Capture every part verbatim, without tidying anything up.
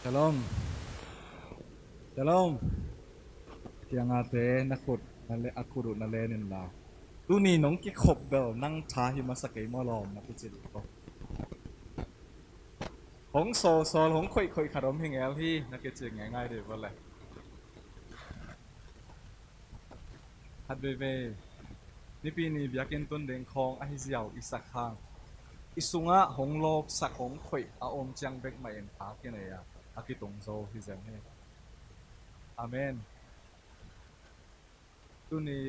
Shalom. Shalom. Kiangate na khut na le a khut uh na len in la. Tuni nong kikhop bel nang tha hi masa kei maw lawm na kici dih ko. Hong sawlsawl hong khoihkhoih khat om hi ngel hi na kici ngeingai dih vawle. Khat veivei nipi ni biakinn tun ding khawng ahi ziau i sak hang i sungah hong lawpsak hong khoih a om ciang bek mah in a kinei a a kitung zo hi zen hi. Amen. Tuni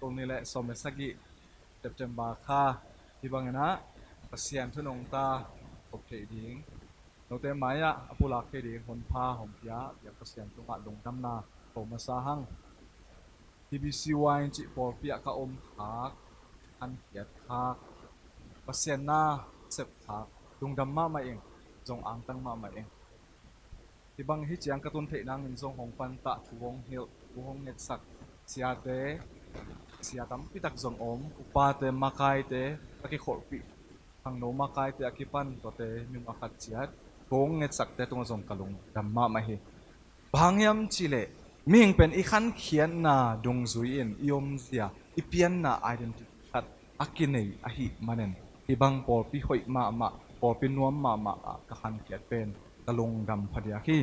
tul nih le sawm le sagih September kha hi bangin ah Pasian thu nong ta khop theih ding note mai-ah a pulak thei ding honpha hong pia biak Pasian tungah lungdamna ko masa hang. T B C Y in cih pawlpi ah ka om khak, an kiat khak, Pasian na sep khak, lungdam mahmah ing, zong angtang mahmah ing. Hi bang hi ciang ka tun theih nangin zong hong pantah thu hong hilh, thu hong ngetsak siate, sia tampitak zong om, upate, makaite, a kikholhpih khangno makaite a kipan tuate mi makhat ciat thu hong ngetsakte tungah zong ka lungdam mahmah hi. Bang hang hiam cihleh mihing pen i khankhiatna dungzui in i omzia i pianna identity khat a kinei ahih manin hi bang pawlpi hoih mahmah, pawlpi nuam mahmah ah ka khankhiat pen ka lungdam phadiak hi.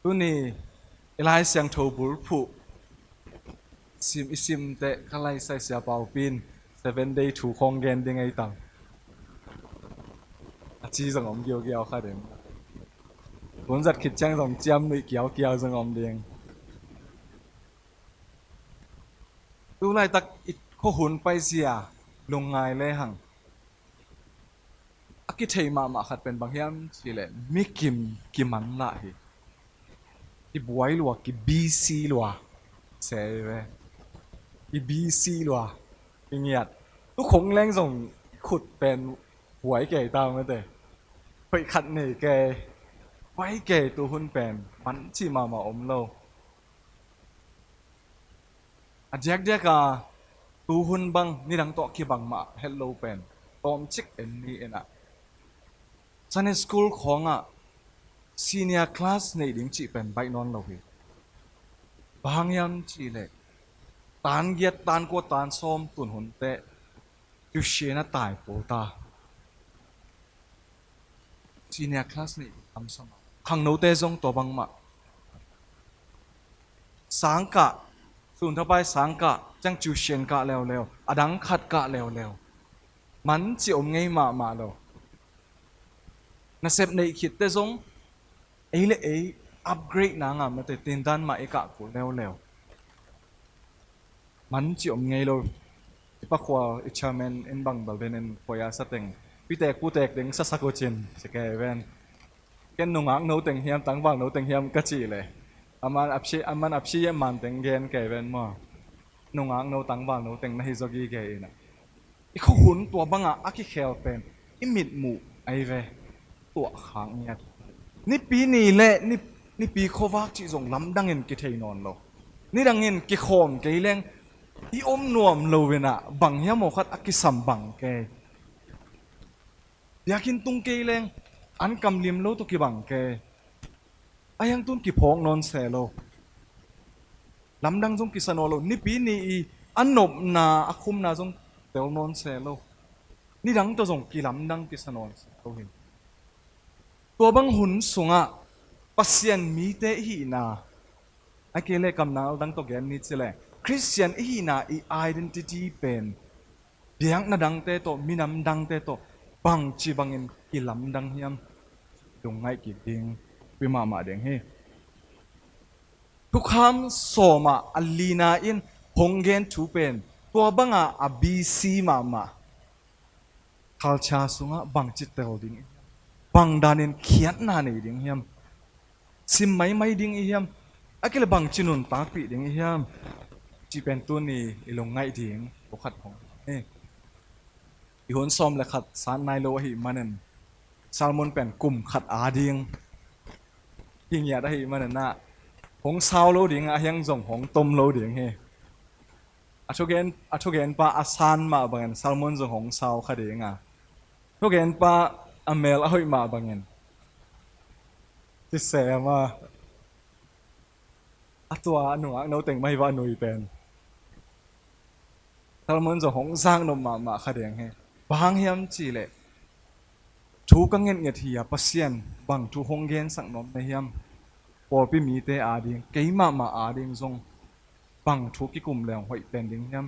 Tuni i Lai Siangtho bulphuh sim i simteh ka laisai sia Pau Pin Seven Day thu khawng gen ding ei tang. A ci zong om giaugiau kha ding. Kun zat khit ciang zong ciam nuih kiaukiau zong om ding. Tu laitak i khuahun paizia lungngai lehang a kithei mahmah khat pen bang hiam cihleh mikim kimanlah hi. Kibuai lua, kibisi lua. Sei ve. Kibisi lua. Kingiat. Tu khong leng zong khut pen buai kei tau mate. Hoih khat nei kei. Buai kei tu hun pen man ci mahmah om lo. A diakdiak a tu hun bang nidang tawh kibang mah het lo pen tawmcik en ni en ah Sunday school khawngah senior class nei ding cih pen baih nawn lo hi. Bang hang hiam cihleh tan giat, tan kua, tan sawm tun hun teh tuition a tai pawl ta. Senior class nih tam sam a khangnote zong tua bangmah. Sangkah, sun thapai sangkah, ciang tuition kah leuleu, a dang khat kah leuleu. Man ci om ngei mahmah lo. Nasep neih khitte zong ei le ei upgrade na ngam mate tindan mah i kah kul leuleu. Man ci om ngei lo. I pakhua i chairman in bang bal den in khuaya sateng pitek putek ding sasak uh cin ci kei ven. Ken nungak no teng hiam tangval no teng hiam ka cih le aman apsi aman apsi man teng gen kei ven maw. Nungak no tangval no teng na hi zaw gige in a i khuahun tua bangah a kikhel pen i mitmuh ahi ve. Tuah khak ngiat. Nipi ni le ni, nipi khuavak cih zong lamdangin kithei nawn lo. Nidangin kikhawm kei leng i om nuam lo in ah bang hiam aw khat a kisam bang kei. Biakinn tung kei leng an kam lim lo tawh kibang kei. A hiang tun kiphawk nawn se lo. Lamdang zong kisa nawn lo. Nipi ni i a nopna a khumna zong tel nawn se lo. Nidang tawh zong kilamdang kisa nawn se lo hi. Tua bang hun sungah Pasian mite i hihna a kei le kamnal dang tawh gen ni ci le Khristian i hihna i identity pen biakna dangte tawh minam dangte tawh bangci bangin kilamdang hiam? Lungngaih kik ding pi mahmah ding hi. Thukham sawmah a lina in hong gen thu pen tua bangah a bisi mahmah. Culture sungah bangci tel ding i hiam? Bang danin khiatna nei ding hiam? Sim maimai ding i hiam? A kile bangci nuntakpih ding i hiam? Cih pen tuni i lungngaih ding pakhat hong hi. I hun sawm le khat sat nai lo ahih manin Salmon pen kum khat a ding hi ngiat ahih manin ah hong sau lo ding a hiang zong hong tom lo ding hi. A thugen a thugenpa a san mah bangin Salmon zong hong sau kha ding a thugenpa a mel a hoih mah bangin Ci sem a, a tua a nungak no teng mah hi va a nui pen. Salmon zong hong zak nop mahmah kha ding hi. Bang hang hiam cih leh thu ka ngetnget hi a, Pasian bang thu hong gensak nuam na hiam? Pawlpi mite ading, kei mahmah ading zong bang thu kikum leng hoih pen ding hiam?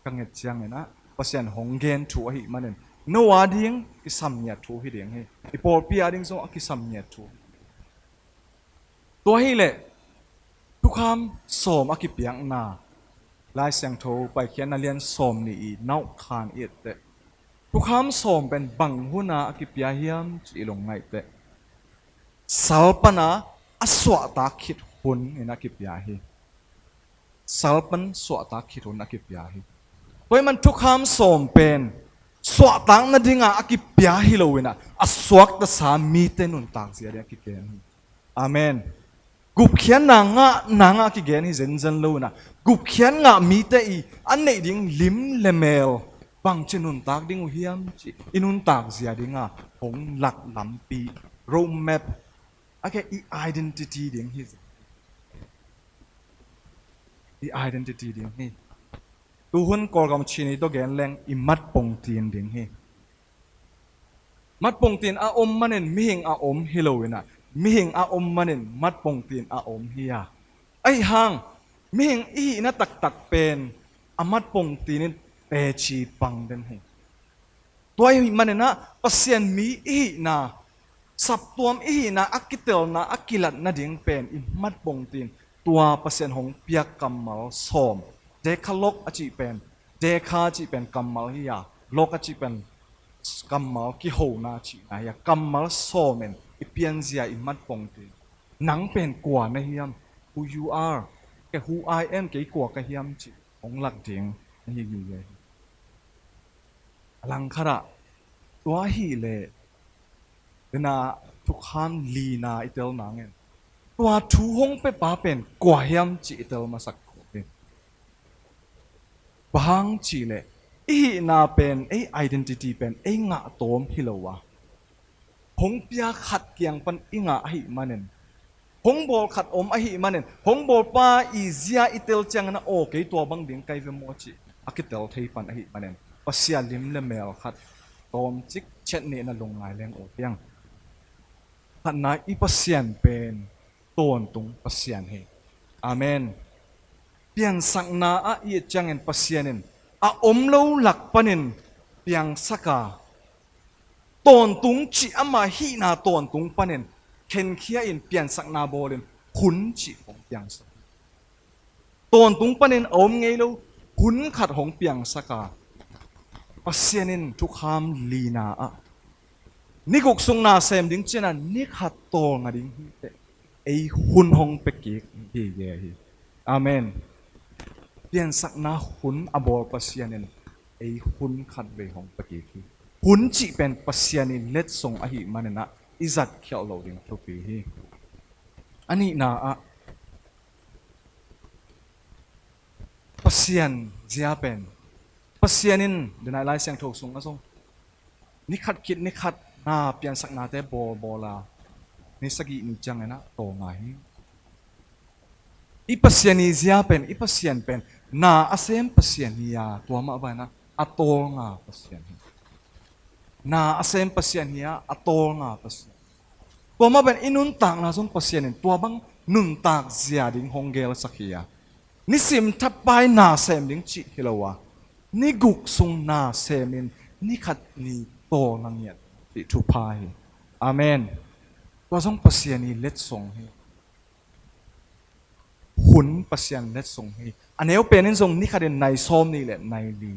Ka nget ciangin ah Pasian hong gen thu ahih manin no ading kisam ngiat thu hi ding hi. I pawlpi ading zong a kisam ngiat thu. Tua hi leh thukham sawm a kipiakna, Lai Siangtho Paikhiatna lian sawm nih i nau khan i et teh, thukham sawm pen bang hun a a kipia hiam cih i lungngaih teh, sal pan a a suahtak khit hun in a kipia hi. Sal pan suahtak khit hun a kipia hi. Tua ahih man thukham sawm pen suahtak nading a a kipia hi lo in ah, a suakta sa mite nuntak zia ding a kigen hi. Amen. Gupkhiatna ngah nang a kigen hi zenzen lo in ah, gupkhiat ngah mite i a neih ding lim le mel bangci nuntak ding uh hiam cih i nuntak zia ding a hong lak lampi, road map, a ke i identity ding hi. I identity ding hi. Tuhun Kawlgam Chin i tawh gen leng i mat pongtin ding hi. Mat pongtin a om manin mihing a om hi lo in ah, mihing a om manin mat pongtin a om hi a. Ahi hang mihing i hihna taktak pen a mat pongtin in teci pang den hi. Tua ahih manin ah Pasian mi i hihna, saptuam i hihna a kitelna, a kilat nading pen i mat pongtin tua Pasian hong piak kammal sawm, Decalogue a cih pen, Deca a cih pen kammal hi a, log a cih pen kammal kihona cihna hi a, kammal sawm in i pianzia i mat pongtin, nang pen kua na hiam? Who you are? Kei who I am, kei kua ka hiam cih hong lak ding na hi gige hi. A langkhat ah tua ahih leh, dena thukham lina i tel nangin tua thu hong pia pa pen kua hiam cih i tel masak kho hi. Bang hang cih leh i hihna pen, ei identity pen ei ngah tawm hi lo a, hong pia khat kiang pan i ngah ahih manin, hong bawl khat om ahih manin, hong bawlpa i zia i tel ciangin ah, aw, kei tua bang ding kai ve maw cih a kitel thei pan ahih manin, Pasian lim le mel khat tawmcik ciat nih na lungngai leng uh hiang. Khatna, i Pasian pen tawntung Pasian hi. Amen. Piansakna ah i et ciangin Pasian in a om lo lak panin piangsak a, tawntung cih ama hihna tawntung panin khenkhia in piansakna bawlin hun cih hong piangsak. Tawntung panin a om ngei lo hun khat hong piangsak a, Pasian in thukham lina ah ni guk sung na sem ding ci-in ah ni khat tawlnga ding hi teh, ei hun hong pia kik hi gige hi. Amen. Piansakna hun a bawl Pasian in ei hun khat vei hong pia kik hi. Hun cih pen Pasian i letsong ahih manin ah i zat khialh lo ding thupi hi. A nihna ah Pasian zia pen, Pasian in, denai Lai Siangtho sung a zong ni khat khit ni khat na piansaknate bawlbawl a, ni sagih ni ciangin ah tawlnga hi. I Pasian i zia pen, i Pasian pen na a sem Pasian hi a, tua mah bangin ah a tawlnga Pasian hi. Na a sem Pasian hi a, a tawlnga Pasian. Tua mah bangin i nuntakna zong Pasian in tua bang nuntak zia ding hong gelsak hi a, nisim thapai na sem ding cih hi lo a, ni guk sung na semin ni khat ni tawlnga ngiat cih thupha hi. Amen. Tua zong Pasian i letsong hi. Hun Pasian letsong hi. A neu pen in zong ni khat in nai sawm nih le nai li.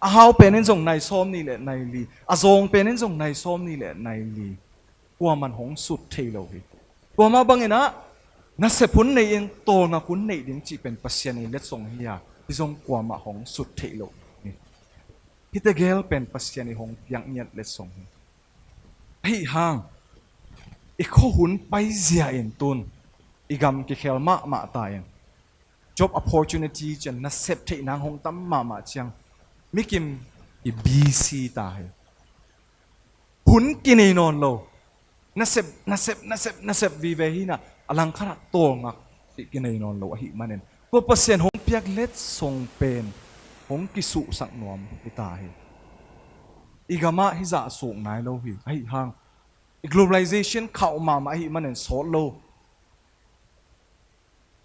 A hau pen in zong nai sawm nih le nai li. A zawng pen in zong nai sawm nih le nai li. Kuaman hong sut thei lo hi. Tua mah bangin ah nasep hun nei in tawlnga hun neih ding cih pen Pasian i letsong hi a, hi zong kuamah hong sut thei lo hi. Hihte gel pen Pasian i hong piak ngiat letsong hi. Ahi hang i khuahun paizia in tun i gam kikhel mahmah ta in, job opportunity ciang nasep theih nang hong tam mahmah ciang mikim i busy ta hi. Hun kinei nawn lo. Nasep, nasep, nasep, nasep vive hi-in ah, a langkhat ah tawlngak cih kinei nawn lo ahih manin, tua Pasian hong piak letsong pen hong kisuhsak nuam hi ta hi. I gam ah hih zah suk nai lo hi, ahih hang i globalization khauh mahmah ahih manin sawt lo.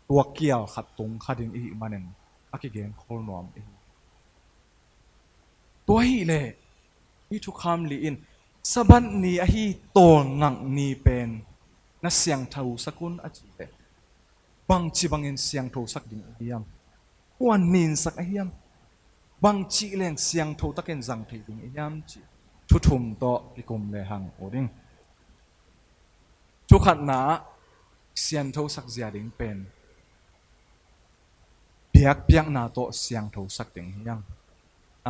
Tua kial khat tung kha ding i hih manin a kigen khol nuam i hi. Tua ahih leh hih thukham li in Sabbath ni ahi tawlngak ni pen na siangthosak un a cih leh, bangci bangin siangthosak ding ahi hiam? Kua in ninsak ahi hiam? Bangci leng siangtho takin zang thei ding ahi hiam cih thu thum tawh kikum lehang uh ding. Thu khatna ah siangthosak zia ding pen biakpiakna tawh siangthosak ding hi hang.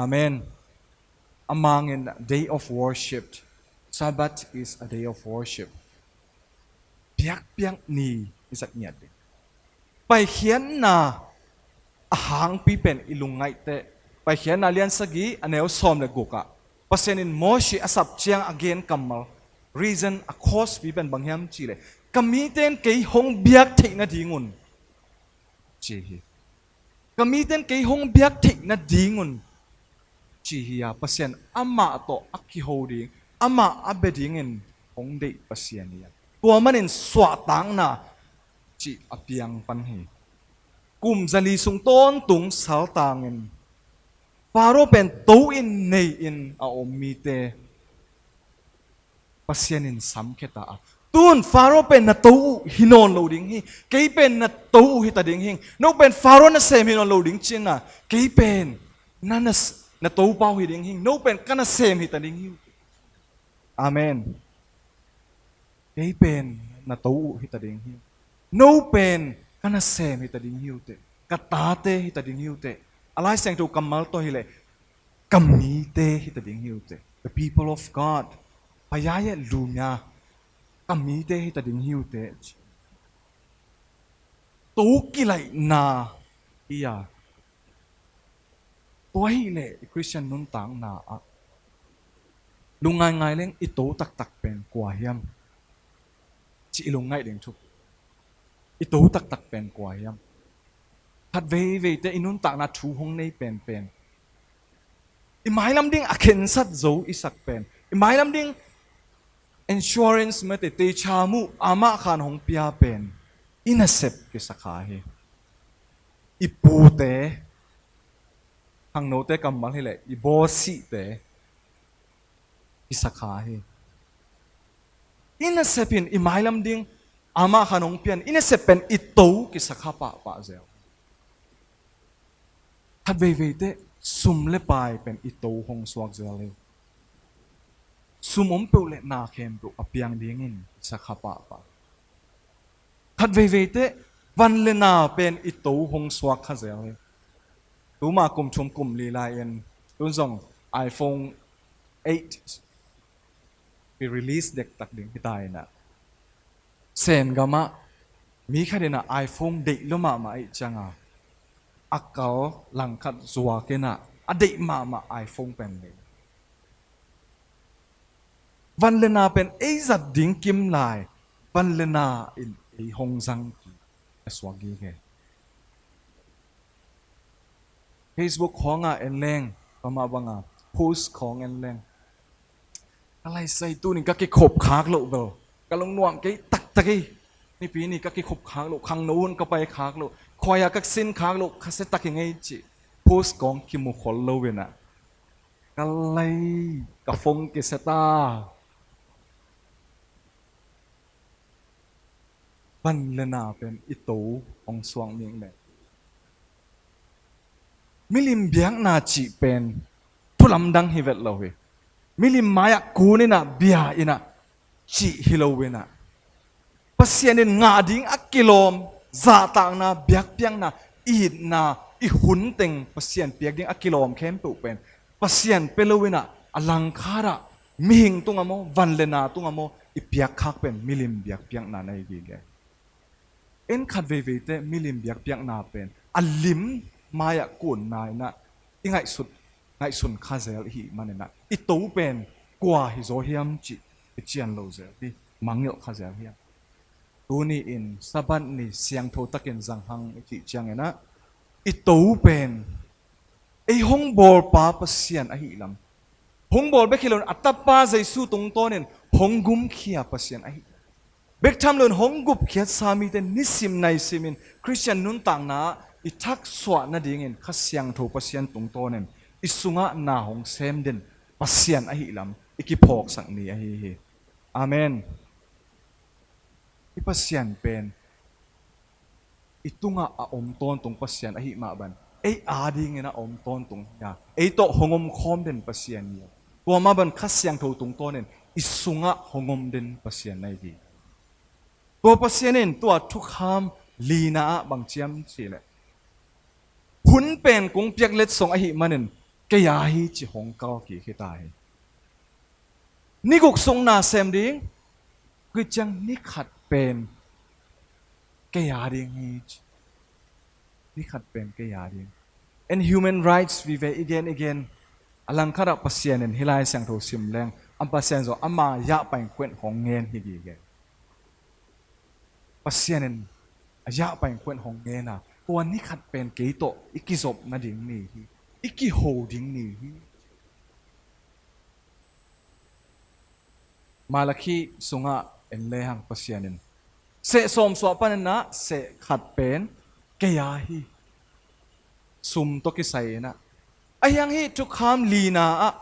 Amen. A Mang in day of worship. Sabbath is a day of worship. Biakpiak ni i zat ngiat ding. Paikhiatna a hangpi pen i lungngaih teh, Paikhiatna lian sagih a neu sawm le guk ah Pasian in Moses a sap ciang a gen kammal, reason, a cause pi pen bang hiam cih leh, ka mite in kei hong biak theih nadingun ci hi. Ka mite in kei hong biak theih nadingun ci hi a, Pasian amah tawh a kiho ding, amah a bia dingin hong deih Pasian hi a, tua manin suahtakna cih a piang pan hi. Kum zali sung tawntung saltangin Faro pen to-in nei-in a om mite Pasian in samkhia ta a, tun Faro pen na to uh hi nawn lo ding hi, kei pen na to uh hi ta ding hi, no pen Faro nasem hi nawn lo ding ci-in ah, kei pen na, na, na topa uh hi ding hi, no pen ka nasem hi ta ding hi uh teh. Amen. Kei pen na to uh hi ta ding hi uh, no pen ka nasem hi ta ding hi uh teh, ka tate hi ta ding hi uh teh. A Lai Siangtho kammal tawh hi leh, ka mite hi ta ding hi uh teh. The people of God. Payaya lumia. Ka mite hi ta ding hi uh teh. To kilaihna hi a. Tua ahih leh i Christian nuntakna ah lungngaingai leng i to taktak pen kua hiam cih i lungngaih ding thupi. I to taktak pen kua hiam? Khat veivei teh i nuntakna thu hong nei penpen, i mailam ding a khensat zo i sak pen, i mailam ding insurance mate teicham uh amah khan hong pia pen i nasep kisa kha hi. I pute, khangnote kammal hi leh i bawsihte kisa kha hi. I nasep in i mailam ding amah khan hong pia in, i nasep pen i to kisa kha pahpah zel. Khat veivei teh sum le pai pen i to hong suak zel hi. Sum om peuh le na khempeuh a piang dingin kisa kha pahpah. Khat veivei teh van le na pen i to hong suak kha zel hi. Tuma kum thum kum li lai-in tun zong iPhone eight i release dektak ding hi ta in ah, Sen gam ah mi khat in ah iPhone deih lua mahmah ahih ciang a, a kal langkhat zuak in ah a deih mahmah iPhone pen nei. Van le na pen ei zat ding kim lai, van le na in ei hong zang kik a suak gige. Facebook khawngah en leng, pamah bangah post khawng en leng, ka laisai tunin ka kikhop khak loh bel ka lungnuam kei taktak hi. Nipi ni ka kikhop khak loh, khangno hun ka pai khak loh, khuai-ah ka sin khak loh, ka sia tak hi ngei cih post khawng kimu khol lo in ah, ka lai, ka phone kisia ta. Van le na pen i to hong suak ning le, milim biakna cih pen thu lamdang hi vet lo hi. Milim mai-ah kun in ah bia in ah cih hi lo in ah, Pasian in ngah ding a kilawm zahtakna, biakpiakna, itna, i hun teng Pasian piak ding a kilawm khempeuh pen Pasian pia lo in ah, a langkhat ah mihing tungah maw, van le na tungah maw i piak khak pen milim biakpiakna na hi gige. En khat veivei teh milim biakpiakna pen a lim mai-ah kunna in ah i ngaihsut, ngaihsun kha zel i hih man in ah, i to pen kua hi zaw hiam cih i cian lo zel hi. mangngilh kha zel hiam? Tuni in Sabbath ni siangtho takin zang hang i cih ciangin ah, i To pen ei hong bawlpa Pasian ahih lam, hong bawl bek hi loin a Tapa Jesu tungtawnin hong gumkhia Pasian ahih bek tham loin hong gupkhiatsa mite nisim naisimin Khristian nuntakna ah i thaksuah nadingin Kha Siangtho Pasian tungtawnin i sungah na hong sem den Pasian ahih lam i kiphawksak ni ahi hi. Amen. I Pasian pen i tungah a om tawntung Pasian ahih mah bang, ei adingin a om tawntung hi a, ei tawh hong om khawm den Pasian hi a, tua mah bang Kha Siangtho tungtawnin i sungah hong om den Pasian na hi hi. Tua Pasian in tua thukham lina ah bang ci hiam cih leh, hun pen kong piak letsong ahih manin kei a hi ci hong kal kik hi ta hi. Ni guk sung na sem ding, kei ciang ni khat pen kei a ding hi ci. Ni khat pen kei a ding. And human rights vive i gen i gen. A langkhat ah Pasian in hih Lai Siangtho sim leng, a Pasian zong ama yah paingkhuan hong ngen hi gige. Pasian in a yah paingkhuan hong ngen a, tua ni khat pen kei tawh i kizop nading ni hi, i kiho ding ni hi. Malakhi sungah en lehang Pasian in seh sawm suah panin ah seh khat pen kei a hi. Sum tawh kisai in ah, ahi hang hih thukham lina ah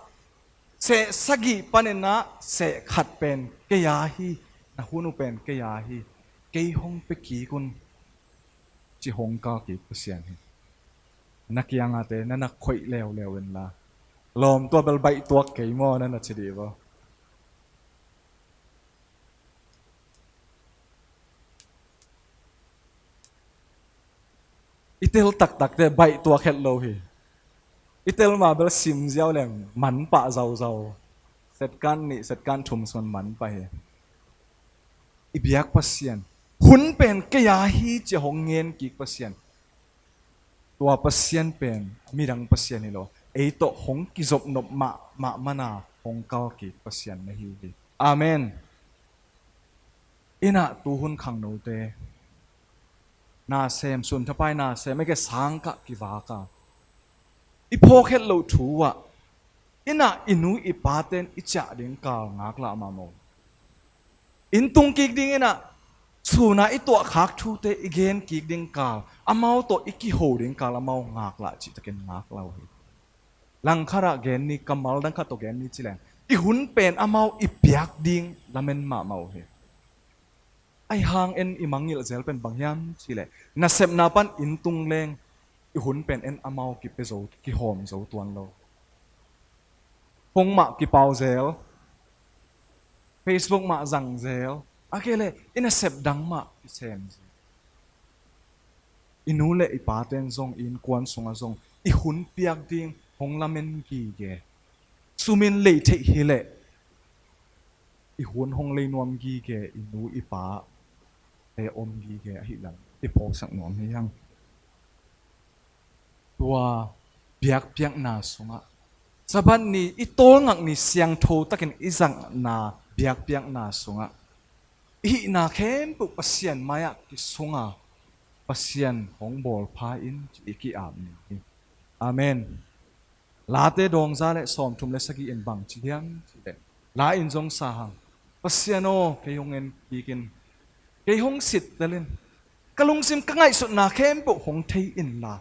seh sagih panin ah seh khat pen kei a hi, na hun uh pen kei a hi, kei hong pia kik un ci hong kal kik Pasian hi. Na kiangate na na khoih leuleu inla, lawm, tua bel baih tuak kei maw, na na ci dih vo. I tel taktakte baih tuak het lo hi. I tel mah bel sim ziau leng man pah zauzau. Setkan nih, setkan thum sung man pah hi. I biak Pasian, hun pen kei a hi ci hong ngen kik Pasian, tua Pasian pen midang Pasian hi lo, ei tawh hong kizop nop mahmah mana hong kal kik Pasian na hi hi. Amen. Inah tuhun khangnote, nasem, sunthapai nasem, ei ke sangkah kivak a, i phawk het loh thu ah, inah i nu i paten i ciah ding kal ngaklah mahmah uh. Inn tung kik ding inah, sun a i tuahkhak thute i gen kik ding kal, amau tawh i kiho ding kal amau ngaklah cihtakin ngaklah uh hi. Langkhat ah gen ni, kammal dang khat tawh gen ni ci leng, i hun pen amau i piak ding lamen mahmah uh hi. Ahi hang en i mangngilh zel pen bang hiam cih leh, nasepna pan inn tung leng i hun pen en amau kipia zo, kihawm zo tuan lo. Phone mah kipau zel, Facebook mah zang zel, a kei leh i nasep dang mah kisem zel. I nu le i paten zong, i innkuan sungah zong i hun piak ding hong lamen gige. Sumin lei theih hi leh i hun hong lei nuam gige, i nu i pate om gige ahih lam i phawksak nuam hi hang. Tua biakpiakna sungah, Sabbath ni, i tawlngak ni siangtho takin i zakna biakpiakna sungah, i hihna khempeuh Pasian mai-ah kisunga, Pasian hong bawlpha in ci i ki-ap ni hi. Amen. Late dawngza le sawmthum le sagih in bang ci hiam cih leh, la in zong sa hang, Pasian aw, kei hong en kik in, kei hong sittel in, ka lungsim ka ngaihsutna khempeuh hong thei inla,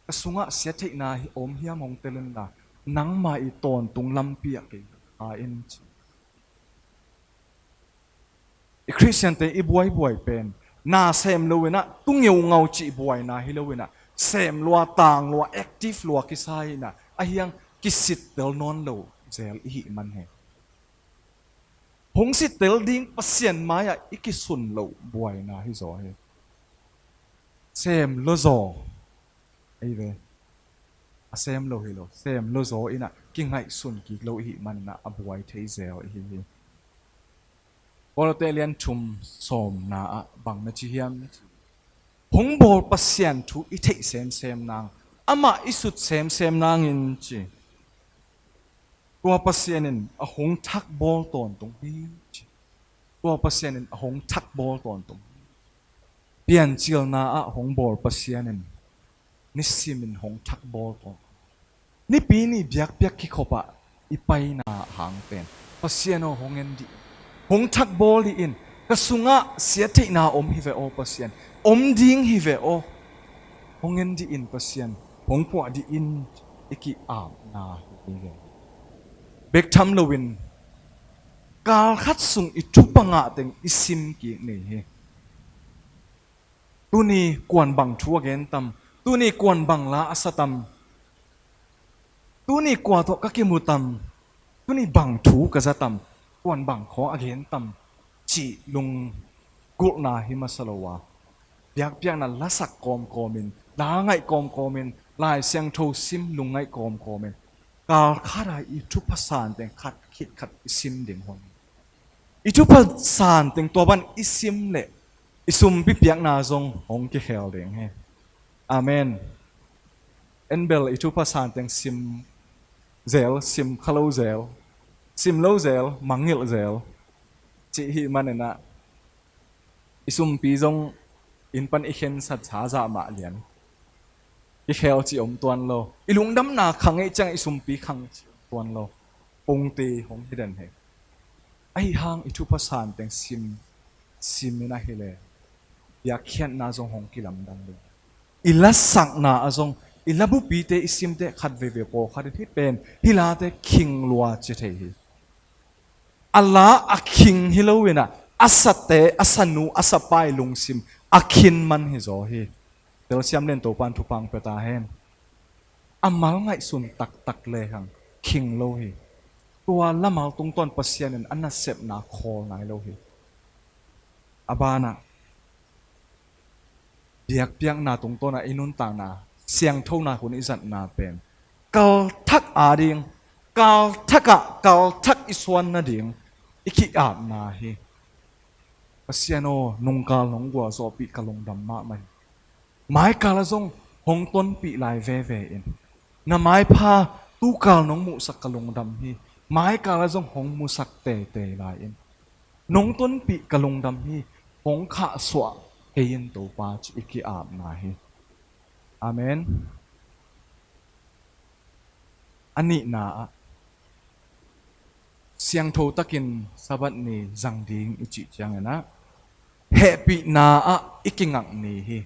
ka sungah siatheihna hi om hiam hong tel inla, nangma i tawntung lampi ah kei pha in ci. I Khristiante i buaibuai pen, na sem lo inah tu ngeungau cih buaina hi lo inah, sem lua, tang lua, active lua kisa inah, ahi hang kisittel nawn lo zel i hih man hi. Hong sittel ding Pasian mai-ah i kisun loh buaina hi zaw hi. Sem lo zaw, ei ve, a sem lo hi lo, sem lo zaw inah kingaihsun kik lo i hih man inah a buai thei zel i hi hi. Korinth lian thum sawmna ah bang na ci hiam? Hong bawl Pasian thu i theih semsem nang, amah i sut semsem nangin ci. Tua Pasian in a hong thak bawl tawntung hi ci. Tua Pasian in a hong thakbawl tawntung. Piancilna ah hong bawl Pasian in nisimin hong thakbawl tawntung. Nipi ni biakpiak kikhop ah i paina hang pen, Pasian aw, hong en dih in, hong thakbawl dih in. Ka sungah siatheihna om hi ve aw Pasian, om ding hi ve aw, hong en dih in Pasian, hong puah dih in, i ki-apna hi ve. Bek tham loin kal khat sung i thupha ngah teng i sim kik ni hi. Tuni kuan bang thu a gen tam? Tuni kuan bang la a sa tam? Tuni kua tawh ka kimu tam? Tuni bang thu ka za tam? Kuan bang khawng a gen tam? Cih lunggulhna hi masa lo a, biakpiakna lasak kawmkawmin, la ngaih kawmkawmin, Lai Siangtho sim lungngaih kawmkawmin, kal khat a i thupha san teng khat khit khat i sim ding hong. I thupha san teng tua ban i sim leh i sumpi piakna zong hong kikhel ding hi. Amen. En bel i thupha san teng sim zel, sim kha lo zel, sim lo zel, mangngilh zel, cih hih manin ah i sumpi zong inn pan i khensat sa zah mah lian, i khel cih om tuan lo. I lungdamna khang ei ciang i sumpi khang cih om tuan lo. Pungte hong hi den hi. Ahi hang i thupha san teng sim, sim in ahi le biakkhiatna zong hong kilamdang ding. I lasakna ah zong i labupite, i simte khat veivei pawlkhat in hih pen, hih late khing lua ci thei hi. A la a khing hi lo in ah, a sate, a sanu, a sapa i lungsim a khin man hi zaw hi. Telsiam len Topan thupha pia ta hen. A mal ngaihsun taktak le hang khing lo hi. Tua lamal tungtawn Pasian in a nasepna khawl nai lo hi. A banah biakpiakna tungtawn ah i nuntakna, siangthona hun i zatna pen kalthak ading, kalthak ah kalthak i suan nading i ki-apna hi. Pasian aw, nungkal nong gualzawhpih ka lungdam mahmah hi. Maikal ah zong hong tonpih lai veve in. Na maipha tukal nong muhsak ka lungdam hi. Maikal ah zong hong musak teitei lai in. Nong tonpih ka lungdam hi. Hong khahsuah kei in Topa, ci i ki-apna hi. Amen. A nihna ah, siangtho takin Sabbath ni zang ding i cih ciangin ah, hehpihna ah i kingak ni hi.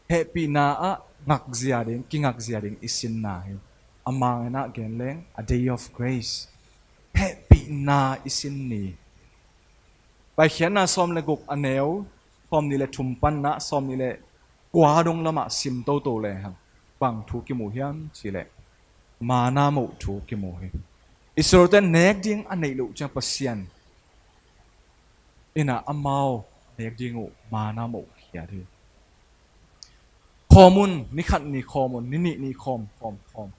Hehpihna ah ngakzia ding, kingakzia ding i sinna hi. A Mang in ah gen leng, a day of grace. Hehpihna i sin ni. Paikhiatna sawm le guk, a neu sawmnih le thum pan ah sawmnih le kua dong lamah sim toto le hang, bang thu kimu hiam cih leh, mana moh thu kimu hi. Israelte nek ding a neih loh ciang Pasian in ah amau nek ding uh mana moh khiat hi. Khawm un, ni khat ni khawm un, ni nih ni khawm, khawm, khawm.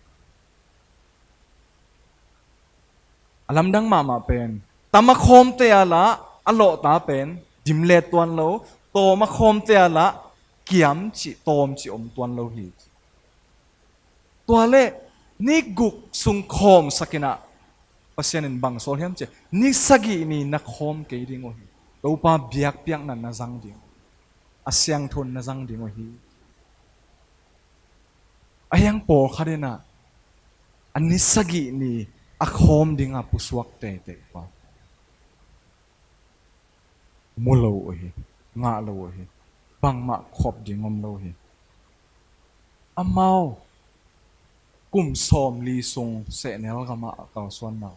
A lamdang mahmah pen, tam a khawmte a lah a lawhta pen dim let tuan lo, tawm a khawmte a lah kiam cih, tawm cih om tuan lo hi. Tua leh ni guk sung khawmsak in ah Pasian in bang sawl hiam cih leh, ni sagih ni na khawm kei ding uh hi. Topa biakpiakna na zang ding uh hi. A siangtho na zang ding uh hi. A hiang pawlkhat in ah a ni sagih ni a khawm ding a pusuak teitei pa mu lo uh hi, ngah lo uh hi. Bangmah khop ding om lo hi. Amau kum sawmli sung sehnel gamah a kalsuanna,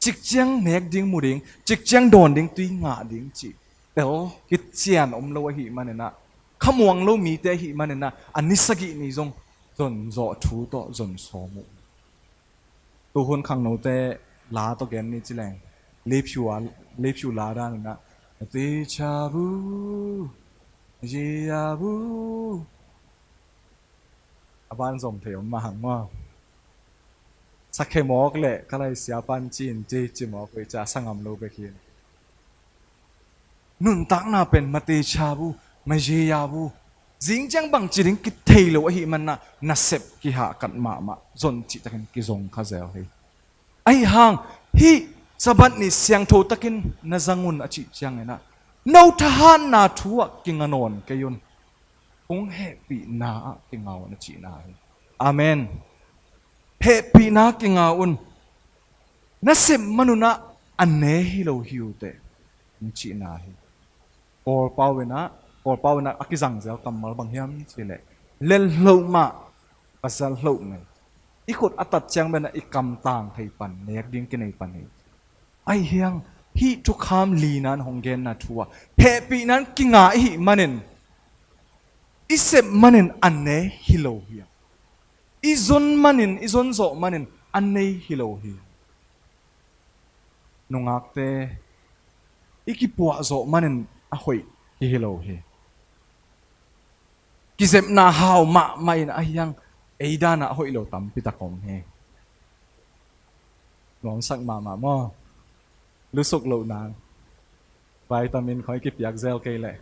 cikciang nek ding mu ding, cikciang dawn ding, tui ngah ding cih tel kician om lo ahih manin ah, khamuang lo mite ahih manin ah, a ni sagih ni zong zon zawh thu tawh zon sawm uh. Tuhun khangnote la tawh gen ni ci leng, Leiphyu a, Leiphyu la dan in ah, "Mate cha bu, ye ya bu." A ban zom thei om mah hang maw. Sakhe mawk leh ka lai sia pan cin ci, ci mawk uh hi, ca sa ngam lo bek hi. Nuntakna pen mate cha bu, maye ya bu. Zing ciang bang ci ding kithei lo ahih manin ah, nasep kihahkat mahmah, zon cihtakin kizong kha zel hi. Ahi hang, hih Sabbath ni siangtho takin na zang un a cih ciangin ah, no thahatna thu ah kinga nawn kei un. Hong hehpihna ah kinga un a cihna hi. Amen. Hehpihna ah kinga un. Na sep man un ah a ne hi lo hi uh teh, hong cihna hi. Kawlpau in ah, Kawlpau in ah a kizangzel kammal bang hiam cih leh, lel hloh mah, ka zal hloh ngei. I khut a tat ciang bek in ah i kam tang thei pan, nek ding kinei pan hi. Ahi hang, hih thukham lina in hong genna thu ah, hehpihna in kinga i hih manin, i sep manin a ne hi lo hi. I zon manin, i zon zawh manin a nei hi lo hi. Nungakte, i kipuah zawh manin a hoih hi hi lo hi. Kizepna hau mahmah in ahi hang, ei dan ah a hoih lo tampi tak om hi. Nuamsak mahmah maw? Lusuk loh nang. Vitamin khawng i kipiak zel kei leh.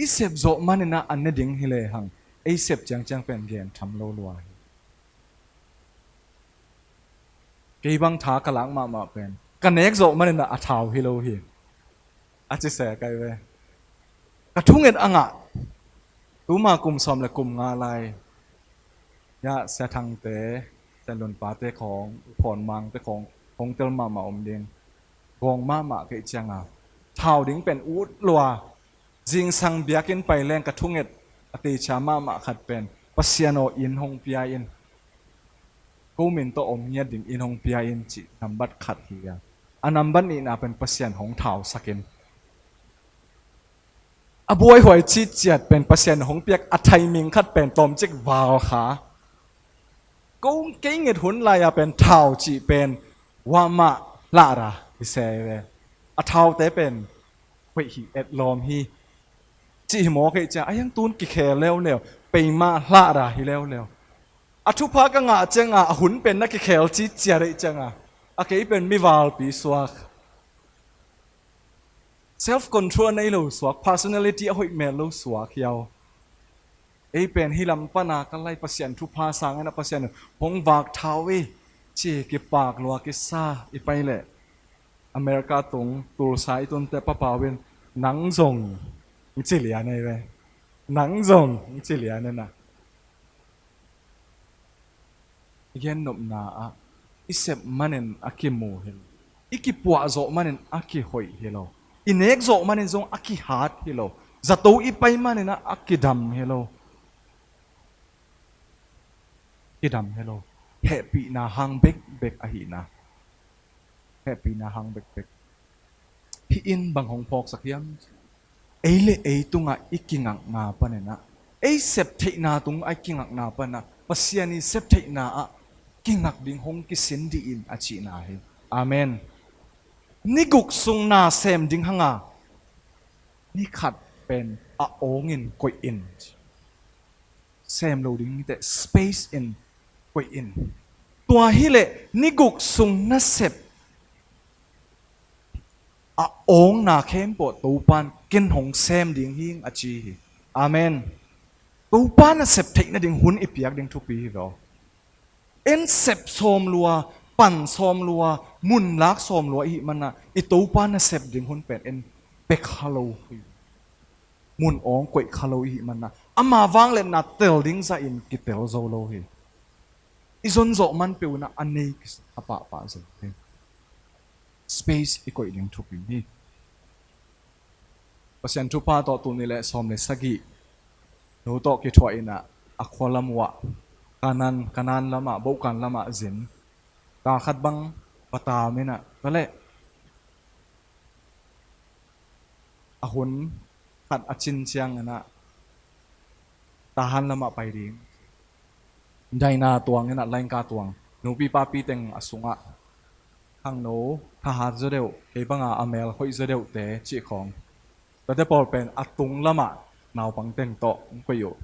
I sep zawh manin ah a ne ding hi lehang, ei sep ciangciang pen gen tham lo lua hi. Kei bang tha ka lak mahmah pen, ka nek zawh manin ah a thau hi lo hi. A ci se kai ve. Ka thunget a ngah. Tuma kum sawm le kum nga lai. Ya, Sia Thangte, Sia Lunpate khawng, Phawn Mangte khawng, hong tel mahmah om ding. Gawng mahmah kei cianga, thau ding pen ut lua. Zingsang biakinn pai leng ka thunget a teicia mahmah khat pen, Pasian aw, inn hong pia in. Ko min tawh om ngiat ding inn hong pia in cih nambat khat hi a. A nambat nihna pen Pasian hong thausak in. A buaihuai citciat pen Pasian hong piak a timing khat pen tawmcik val kha. Ko kei nget hun lai-a pen thau cih pen wah mah hlahra hi se ve. A thaute pen hoih hi, etlawm hi. Cih hi mawk hi cia, a hiang tun kikhel leuleu, pei mah hlahra hi leuleu. A thupha ka ngah cianga a hun pen na kikhel citciat hi cianga, a kei pen mivalpi suak. Self control a nei lo suak, personality a hoih mel lo suak hiau. Ei pen hih lam pana ka lai Pasian thupha sangin a Pasian hong vak thau i ci kipak lua kisa i pai leh America tung Tulsa i tunte papau in nang zong ci lian ei ve. Nang zong ci lian ei na. I gennopna ah i sep manin a kimu hi lo. I kipuah zawh manin a kihoih hi lo. I nek zawh manin zong a kihat hi lo. Zato i pai manin ah a kidam hi lo. Kidam hi lo. Hehpihna hang bekbek ahihna. Hehpihna hang bekbek. Hih in bang hong phawksak hiam? Ei le ei tungah i kingakna panin ah, ei septheihna tungah i kingakna panin ah, Pasian i septheihna ah kingak ding hong kisin dih in a cihna hi. Amen. Ni guk sung na sem ding hanga, ni khat pen a awngin koih in. Sem lo ding teh space in koih in. Tua hileh ni guk sung na sep a awngna khempeuh Topan ken hong sem ding hing a ci hi. Amen. Topan a sep theih nading hun i piak ding thupi hi lo. En sep sawm lua, pan sawm lua, mun lak sawm lua i hih manah i Topan a sep ding hun pen en pek kha lo hi. Mun awng koih kha lo i hih manah ama vangliatna tel ding zahin kitel zo lo hi. I zon zawh man peuh unah a nei kisa pahpah zo hi. Space i koih ding thupi hi. Pasian thupha tawh tul nih le sawm le sagih nu tawh kithuah inah a khua lam uh ah Kanan, Kanan lamah, Bohkan lamah zin. Ta khat bang va tam inah, tua leh a hun khat a cin ciang inah Tahan lamah pai ding. Daina tuang inah, laingka tuang, nupi papi teng a sungah khangno thahat zaw deuh, kei banga a mel hoih zaw deuhte cih khawng. Tuate pawl pen a tung lamah naupang teng tawh hong koih uh.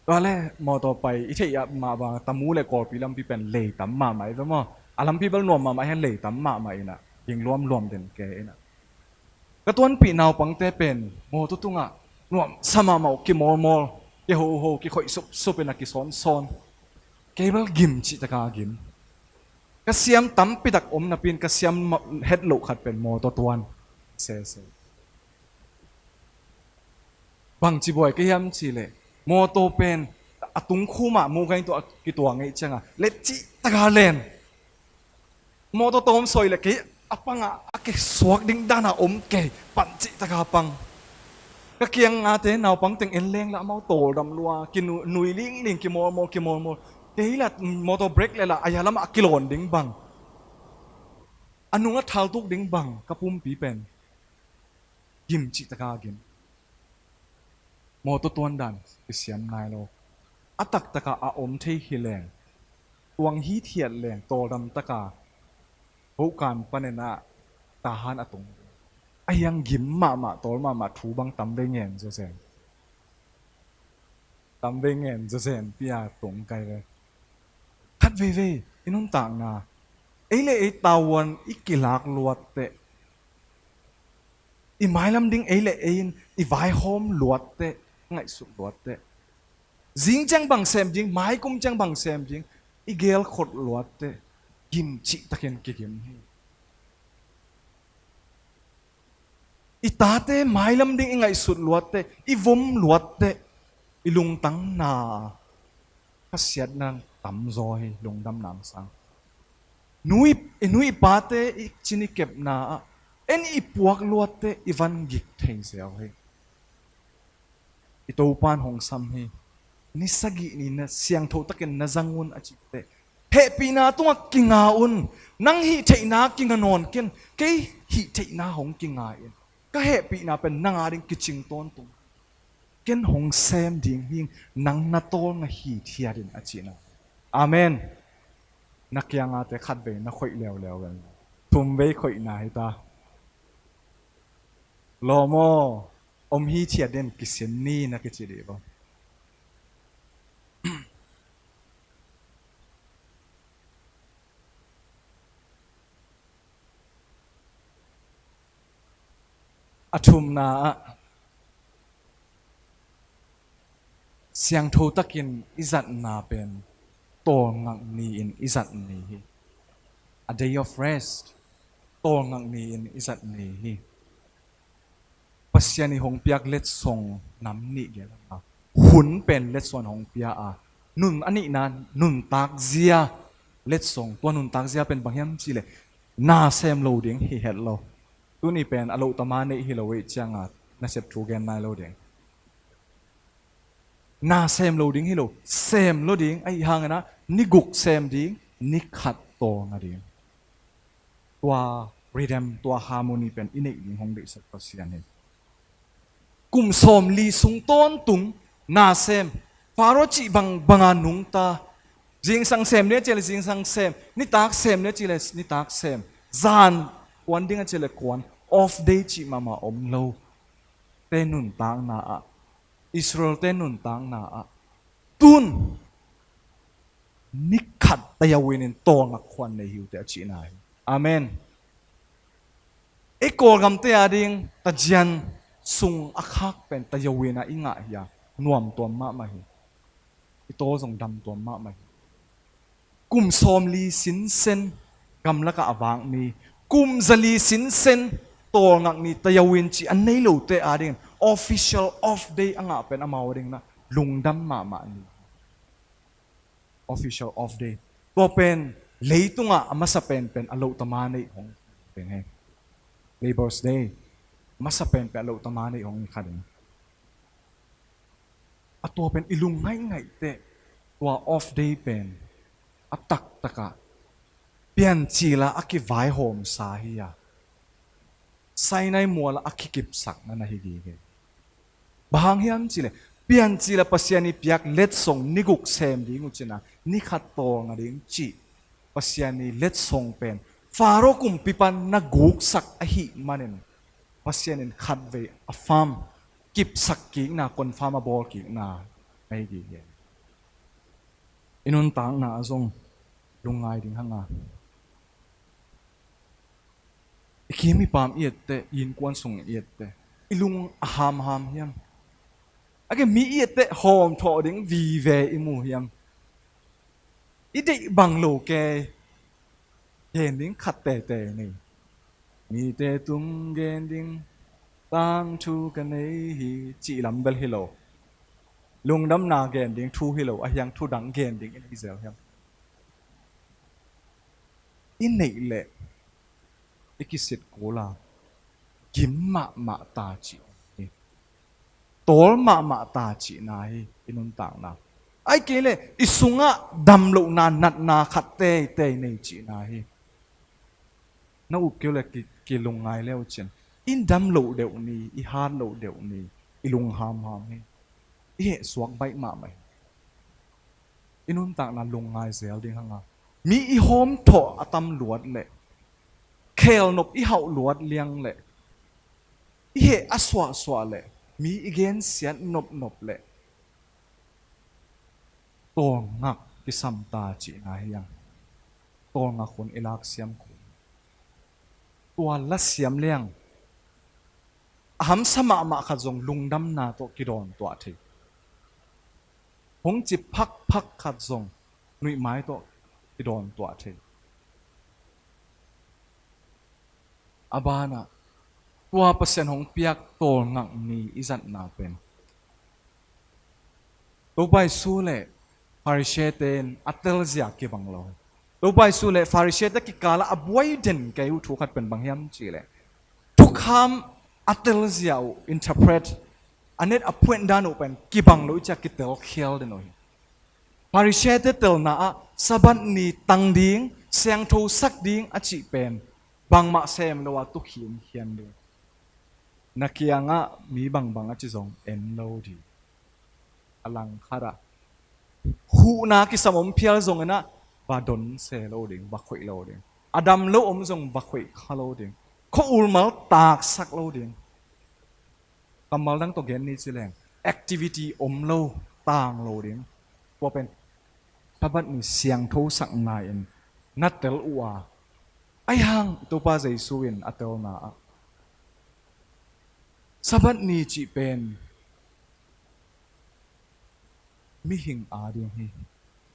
Tua le mawtaw pai i theih ah mah bang, Tamu le Kawlpi lampi pen lei tam mahmah i ve maw. A lampi bel nuam mahmah hian lei tam mahmah inah, ging luamluam den ke inah. Ka tuanpih naupangte pen mawtaw tungah nuamsa mahmah uh, kimawlmawl, kihoho, kikhoih supsup inah, kisawnsawn. Kei bel gim cih taka gim. Ka siam tampi tak om napi in ka siam ma-, het loh khat pen mawtaw tuan sese. Bangci buai ka hiam cih leh mawtaw pen a tungkhum ah muh ka in tua kituang ei ciangah letcih taka len. Mawtaw tawm sawi leh kei a pangah a ke suak ding dana om kei, pancih taka pang. Ka kiang ngate naupang teng en leng lah amau tawldam lua, kinui lingling, kimawlmawl, kimawlmawl. Kei lah mawtaw brake leh lah a ya lamah a kilawn ding bang, a nungah thaltuk ding bang ka pumpi pen gimcih taka gim. Mawtaw tuan dan kisiam nai lo. A taktakah a om thei hi leng, tuang hithiat leng, tawldam taka hokan panin ah Tahan a tung. A hiang gim mahmah, tawl mahmah thu bang tam vei ngen zawzen. Tam vei ngen zawzen pi a tung kai ve. Khat veivei i nuntakna, ei le ei tavuan i kilak luatteh, i mailam ding ei le ei in i vaihawm luatteh, ngaihsut luatteh, zing ciang bang sem ding, maikum ciang bang sem ding i gelkhot luatteh, gimcih takin kigim hi. I tate mailam ding i ngaihsut luatteh, i vom luatteh, i lungtang na khasiatna tamzaw hi, lungdamna hong sang. Nu i, i nu i pate i cin i kepna ah en i puak luatteh i van gik thei ziau hi. I Topan hong sam hi. Ni sagih ni na siangtho takin na zang un a cih teh, hehpihna tungah kinga un. Nang hih theihna kinga nawn ken, kei hih theihna hong kinga in. Ka hehpihna pen nang ading kicing tawntung. Ken hong sem ding hi ing, nang na tawlnga hithiat in a cihna. Amen. Na kiangate khat vei na khoih leuleu ven. Thum vei khoihna hi ta. Lawm aw, om hithiat in kisin ni na kici dih bang. A thumna ah, siangtho takin i zatna pen tawlngak ni-in i zat ni hi. A day of rest, tawlngak ni-in i zat ni hi. Pasian i hong piak letsong nam nih gel a, hun pen letsong hong pia a, nun a nihna nuntak zia letsong, tua nuntak zia pen bang hiam cih leh na sem lo ding hi het lo. Tuni pen a lohtama neih hi lo ih cianga nasep thu gen nai lo ding. Na sem lo ding hi lo, sem lo ding, ahi hangin ah ni guk sem ding, ni khat tawlnga ding. Tua rhythm, tua harmony pen i neih ding hong deihsak Pasian hi. Kum sawmli sung tawntung na sem, Faro cih bang banga nungta, zingsang sem ni a cih leh zingsang sem, nitak sem ni a cih leh nitak sem, zan kuan ding a cih leh kuan, off day cih mahmah om lo. Te nuntakna ah, Israel te nuntakna ah, tun ni khat tayawiin in tawlngak khuan nei hi uh teh a cihna hi. Amen. Ei Kawlgamte ading tazian sung a khak pen tayawiin ah i ngah hi a, nuamtuam mahmah hi. I tawl zong damtuam mahmah hi. Kum sawmli sinsen gamlakah a vak mi, kum zali sinsen tawlngak ni tayawiin cih a nei lote adingin official off day a ngah pen amau adingin ah lungdam mahmah ni. Official off day. Tua pen leitungah a masa penpen a lohtama neih hong pen he. Labour's Day. Masa penpen a lohtama neih hong khat in. A tua pen i lung ngaihngaih teh, tua off day pen a taktakah Piancil ah a kivaihawmsa hi a, Sinai mualah a kikipsakna na hi gige. Bang hang hiam cih leh Piancil ah Pasian i piak letsong ni guk sem ding uh cih na, ni khat tawlnga ding cih Pasian i letsong pen Faro kumpipan na guksak ahih manin Pasian in khatvei a fam kipsak kikna, confirm a bawl kikna ahi gige. I nuntakna ah zong lungngai ding hang a, i kim i pam i etteh, i innkuan sung i etteh, i lung a hamham hiam? A ke mi i etteh hawmthawh ding vive i mu hiam? I deih bang lo kei. Gen ding khat teitei nei. Mite tung gen ding tangthu ka nei hi cih lam bel hi lo. Lungdamna gen ding thu hi lo, a hiang thu dang gen ding i nei zel hiam? I neih leh i kisit kul a, gim mahmah ta cihna hi. Tawl mahmah ta cihna hi i nuntakna. Ahih kei leh i sungah damlohna natna khat teitei nei cihna hi. Na up kei uh leh ki, kilungngai le uh cin. I dam loh deuh ni, i hat loh deuh ni, i lunghamham hi. I hehsuak baih mahmah hi. I nuntakna lungngai zel ding hang a, mi i hawmthawh a tam luat leh, khelnop i hauh luat liang leh, i heh a suahsuah leh, mi i gensiat nopnop leh, tawlngak kisam ta cihna hi hang. Tawlngak hun i laksiam kul. Tua lasiam liang a hamsa mahmah khat zong lungdamna tawh kidawntuah thei. Hong ci phakphak khat zong nuihmai tawh kidawntuah thei. A banah tua Pasian hong piak tawlngak ni i zatna pen Topa Jesu le Pharisee-te in a telzia kibang lo. Topa Jesu le Pharisee-te kikalah a buai den kei uh thu khat pen bang hiam cih leh, thukham a telzia uh, interpret, a net a phuan dan uh pen kibang lo i ci a kitel khial den uh hi. Pharisee-te telna ah Sabbath ni tang ding, siangthosak ding a cih pen bangmah sem lo a tu khinkhian ding. Na kiangah mi bangbang a ci zong en lo ding. A langkhat ah huhna kisam om phial zongin ah va don se lo ding, va khoih lo ding. A dam lo om zong va khoih kha lo ding. Khua-ul mal taksak lo ding. Kammal dang tawh gen ni ci leng, activity om lo, tang lo ding. Tua pen Sabbath ni siangthosakna in na tel uh a, ahi hang Topa Jesu in a telna ah Sabbath ni cih pen mihing ading hi.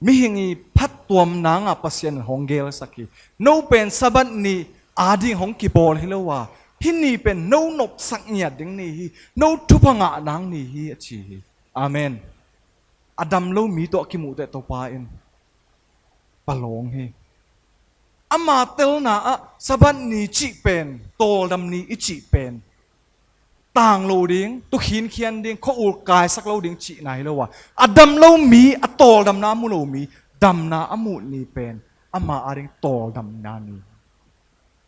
Mihing i phattuam nanga Pasian in hong gelsak hi. No pen Sabbath ni ading hong kibawl hi lo a, hih ni pen no nopsak ngiat ding ni hi, no thupha ngah nang ni hi a ci hi. Amen. A dam lo mi tawh a kimuh teh Topa in palawng hi. Ama telna ah Sabbath ni cih pen, tawldam ni i cih pen tang lo ding, tu khinkhian ding, khua-ul kaisak lo ding cihna hi lo a, a dam lo mi, a tawldamna a mu lo mi damna a muh ni pen ama ading tawldamna ni.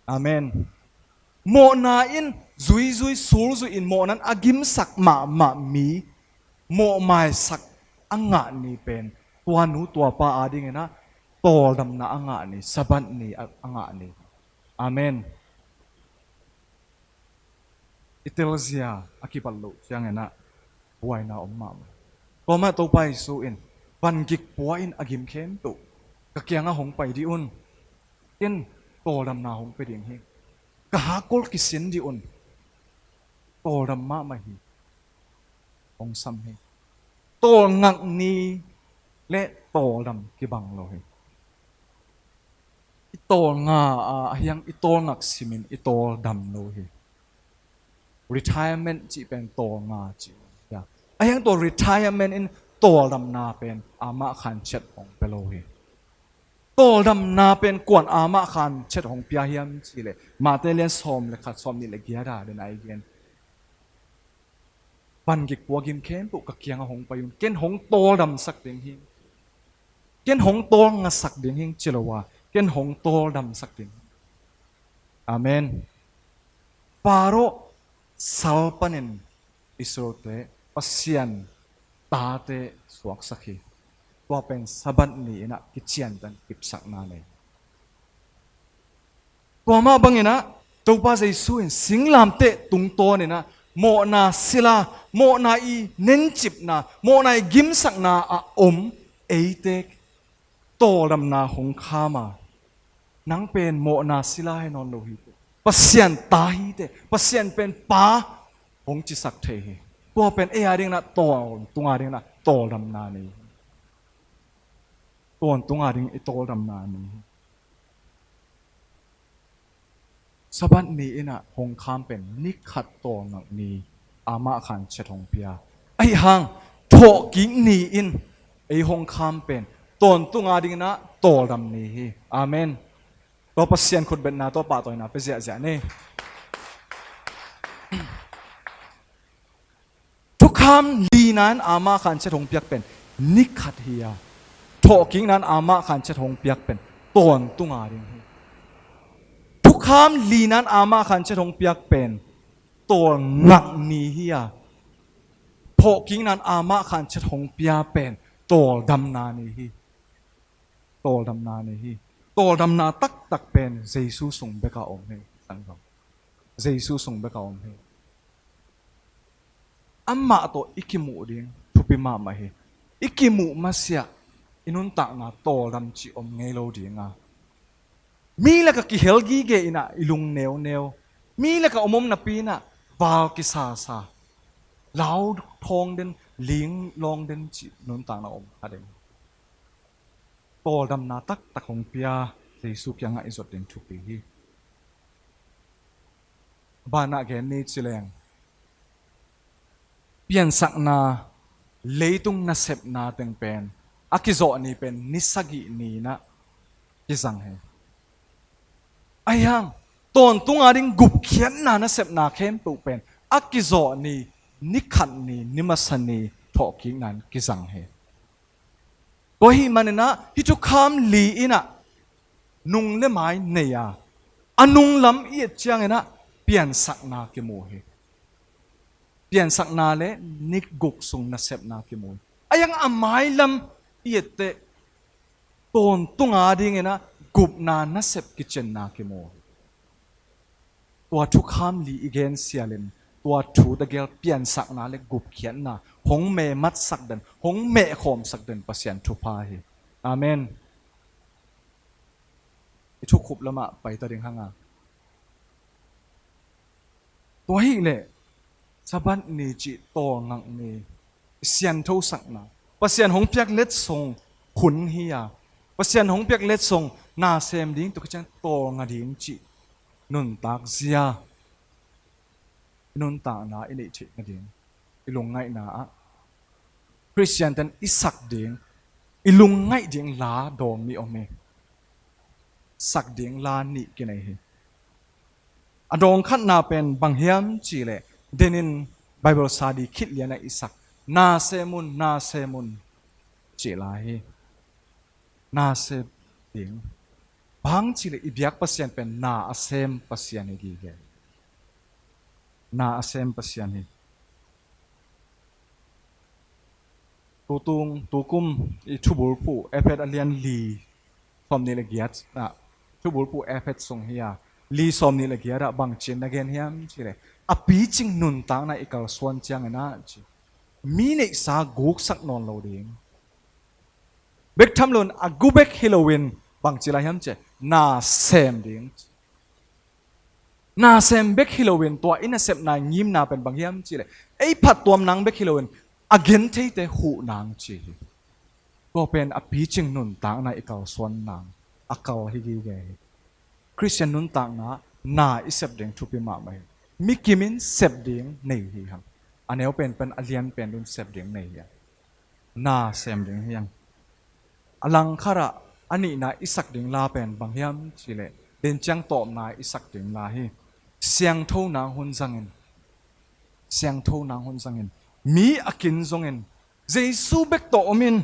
Amen. Mawhna in zuizui, sulzui in mawhna in a gimsak mahmah mi mawhmaisak a ngah ni pen tua nu tua pa adingin ah tawldamna a ngah ni, Sabbath ni a, a ngah ni. Amen. I telzia a kibat loh ciangin ah buaina om mahmah. Tua mah Topa Jesu in vangik pua in a gim khempeuh ka kiangah hong pai dih un. Ken tawldamna hong pia ding hi. Ka hakkol kisin dih un. Tawldam mahmah hi. Hong sam hi. Tawlngak ni le tawldam kibang lo hi. I tawlnga a, a hiang i tawlngak simin i tawldam lo hi. Retirement cih pen tawlnga cih. Ya. A hiang tua retirement in tawldamna pen amah khan chet hong pia lo hi. Tawldamna pen kuan amah khan chet hong pia hiam cih leh Mate lian sawm le khat, sawm nih le giat ah den a i gen. Vangik pua gim khempeuh ka kiangah hong pai un. Ken hong tawldamsak ding hi. Ken hong tawlngasak ding hi ci lo a, ken hong tawldamsak ding hi. Amen. Pharaoh sal panin Israelte Pasian tate suaksak hi. Tua pen Sabbath ni in ah kiciantan kipsakna nei. Tua mah bangin ah Topa Jesu in singlamteh tungtawn in ah mawhna sila, mawhna i nencipna, mawhna i gimsakna a om eite tawldamna hong kham a, nang pen mawhna sila hi nawn lo hi teh, Pasian ta hi teh, Pasian pen Pa hong cisak thei hi. Tua pen ei adingin ah tawntung adingin ah tawldamna ni hi. Tawntung ading i tawldamna ni hi. Sabbath ni in ah hong kham pen ni khat tawlngak ni, amah khanciat hong pia. Ahi hang, thawhkik ni in ei hong kham pen tawntung ading in ah tawldam ni hi. Amen. Tua Pasian khutbetna, tua pahtawina pia ziahziah ni. Thukham lina in amah khanciat hong piak pen ni khat hi a, thawhkikna in amah khanciat hong piak pen tawntung ading hi. Thukham lina in amah khanciat hong piak pen tawlngak ni hi a, thawhkikna in amah khanciat hong pia pen tawldamna ni hi. Tawldamna ni hi. Tawldamna taktak pen Jesu sung bek a om hi. Sanggam, Jesu sung bek a om hi. Amah tawh i kimuh ding thupi mahmah hi. I kimuh masiah i nuntakna tawldam cih om ngei lo ding a, mi lakah kihel gige in ah i lung neuneu, mi lakah om om napi in ah val kisasa, lau thawng den, ling lawng den cih nuntakna om kha ding. Tawldamna taktak hong pia Jesu kiangah i zot ding thupi hi. Banah gen ni ci leng, piansakna, leitung nasepna teng pen a kizawh ni pen ni sagih ni in ah kizang hi. Ahi hang, tawntung ading gupkhiatna nasepna khempeuh pen a kizawh ni, ni khat ni, ni masa ni thawhkikna in kizang hi. Tua ahih manin ah hih thukham li in ah nung le mai nei a, a nunglam i et ciangin ah piansakna kimu hi. Piansakna le ni guk sung nasepna kimu hi. Ahi hang a mailam i etteh tawntung ading in ah gupna nasep kicinna kimu hi. Tua thukham li i gen sialin tua thu tegel piansakna le gupkhiatna hong mehmatsak den, hong mehkhawmsak den Pasian thupha hi. Amen. I thukhup lamah paita ding hang a, tua ahih leh Sabbath ni cih tawlngak ni, sianthosakna, Pasian hong piak letsong hun hi a, Pasian hong piak letsong na sem ding, tua khit ciang tawlnga ding cih nuntak zia i nuntakna i neih theih nading i lungngaihna ah Khristian ten i sak ding, i lungngaih ding la dawng nih om hi. Sak ding la nih kinei hi. A dawng khatna pen bang hiam cih leh, denin Bible study khit lian ah i sak, na sem un, na sem un cih la hi. Na sem ding. Bang cih leh i biak Pasian pen na a sem Pasian hi gige. Na a sem Pasian hi. Tutung, tukum i thubulphuh Efet a lian li sawmnih le giat ah, thubulphuh Efet sung hi a, li sawmnih le giat ah bang ci-in na gen hiam cih leh, a picing nuntakna i kalsuan ciangin ah ci, mi neihsa guksak nawn lo ding. Bek tham loin a gu bek hi loin bang ci lai hiam cih leh, na sem ding. Na sem bek hi loin tua i nasepna ngimna pen bang hiam cih leh, ei phattuam nang bek hi loin a gentheite huh nang ci hi. Tua pen a picing nuntakna i kalsuan nang a kal hi gige hi. Khristian nuntakna na i sep ding thupi mahmah hi. Mi kim in sep ding nei hi hang. A neu penpen a lian pen dun sep ding nei hi hang. Na sem ding hi hang. A langkhat ah a nihna i sak ding la pen bang hiam cih leh, den ciang tawpna i sak ding la hi. Siangtho nang hun zangin, siangtho nang hun zangin, mi a kin zongin, Jesu bek tawh omin,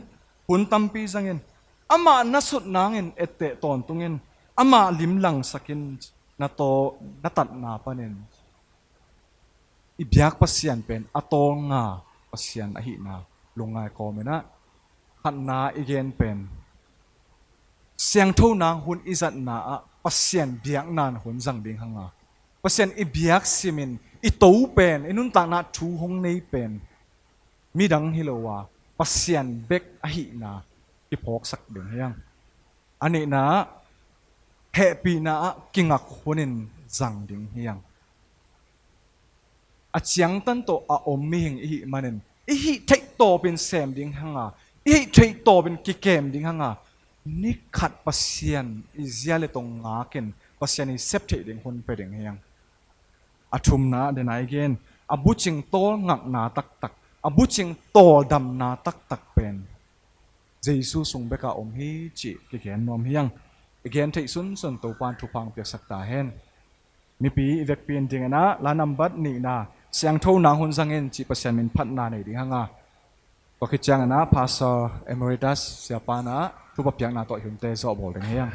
hun tampi zangin, amah na sut nangin etteh tawntungin, amah limlangsakin, na taw, na tatna panin i biak Pasian pen a tawlnga Pasian ahihna lungngai kawmin ah, khatna i gen pen siangtho nang hun i zatna ah Pasian biakna hun zang ding hang a, Pasian i biak simin i to pen, i nuntakna thu hong nei pen midang hi lo a, Pasian bek ahihna kiphawksak ding hi hang. A nihna ah, hehpihna ah kingak hunin zang ding hi hang. A ciangtan tawh a om mihing i hih manin, i hih theih tawpin sem ding hang a, i hih theih tawpin kikem ding hang a, ni khat Pasian i zia le tong ngakin Pasian i sep theih ding hun pe ding hi hang. A thumna, dena i gen, a bucing tawlngakna taktak, a bucing tawldamna taktak pen Jesu sung beka om hi cih kigen nuam hi hang. I gen theih sunsun Topan thupha hong piaksak ta hen. Mipi i vekpi in dingin ah la nambat nihna, siangtho nang hun zangin cih Pasian min phatna nei ding hang a, tua khit ciangin ah Pastor Emeritus Siapa in ah thupha piakna tawh i hunte zawh bawl ding hi hang.